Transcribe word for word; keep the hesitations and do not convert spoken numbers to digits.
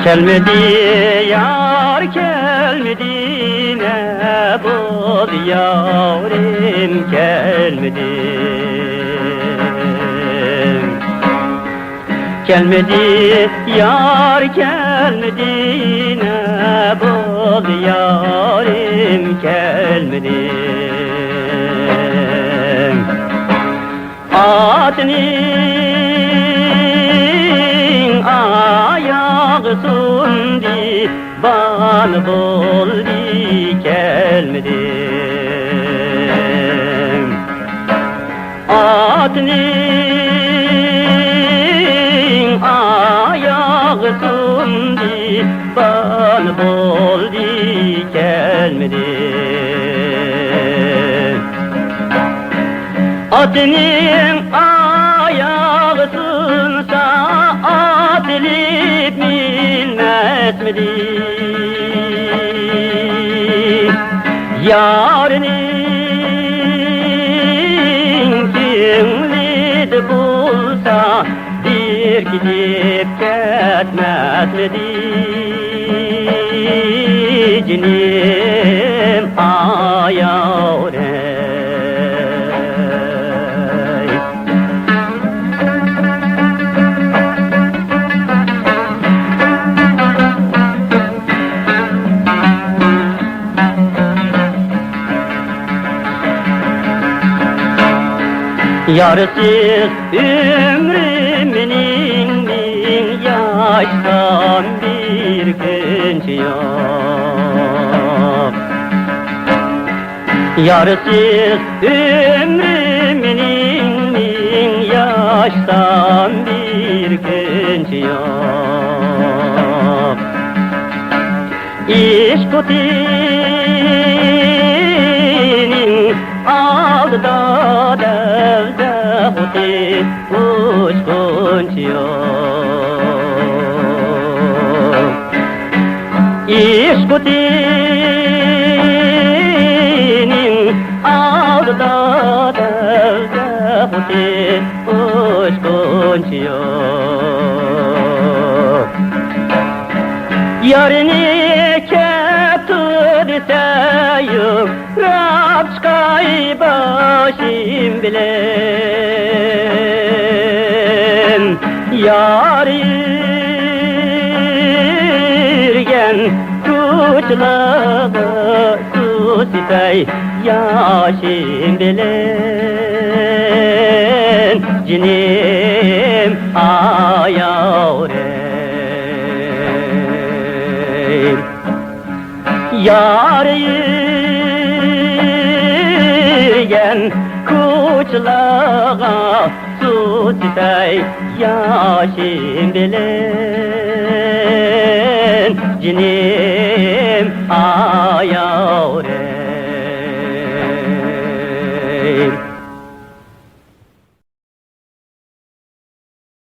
كەلمىدى يار، كەلمىدى، نە بولدى يارىم، كەلمىدى. كەلمىدى يار، كەلمىدى، نە بولدى يارىم، كەلمىدى. ئاتنىڭ ئاياغى سۇندى، بانا بولدى، كەلمىدى. ئاتنىڭ ئاياغى سۇندى، بانا بولدى، كەلمىدى. ئاتنىڭ ئاياغى سۇنسا، ئاتلىنىپ مىنمەسمىدى؟ يارنىڭ كۆڭلىدە بولسا، بىر كېتىپ كەتمەسمىدى، جېنىم ئاياۋرەي. يارسىز ئۆمرۈم مېنىڭ، مىڭ ياشىسام بىر كۈنچە يوق. يارسىز ئۆمرۈم مېنىڭ، مىڭ ياشىسام بىر كۈنچە يوق. ئىشق ئوتىنىڭ ئالدىدا دەۋزە ئوتى ئۇچقۇنچە يوق. ئىشق ئوتىنىڭ ئالدىدا دەۋزە ئوتى ئۇچقۇنچە يوق. يارنى كەتتى دېسە، يوق راپ چىقاي باشىم بىلەن. يار يۈرگەن كوچىلارغا سۇ سېپەي ياشىم بىلەن، جېنىم ئاياۋرەي. يار يۈرگەن كوچىلارغا سۇ سېپەي ياشىم بىلەن، جېنىم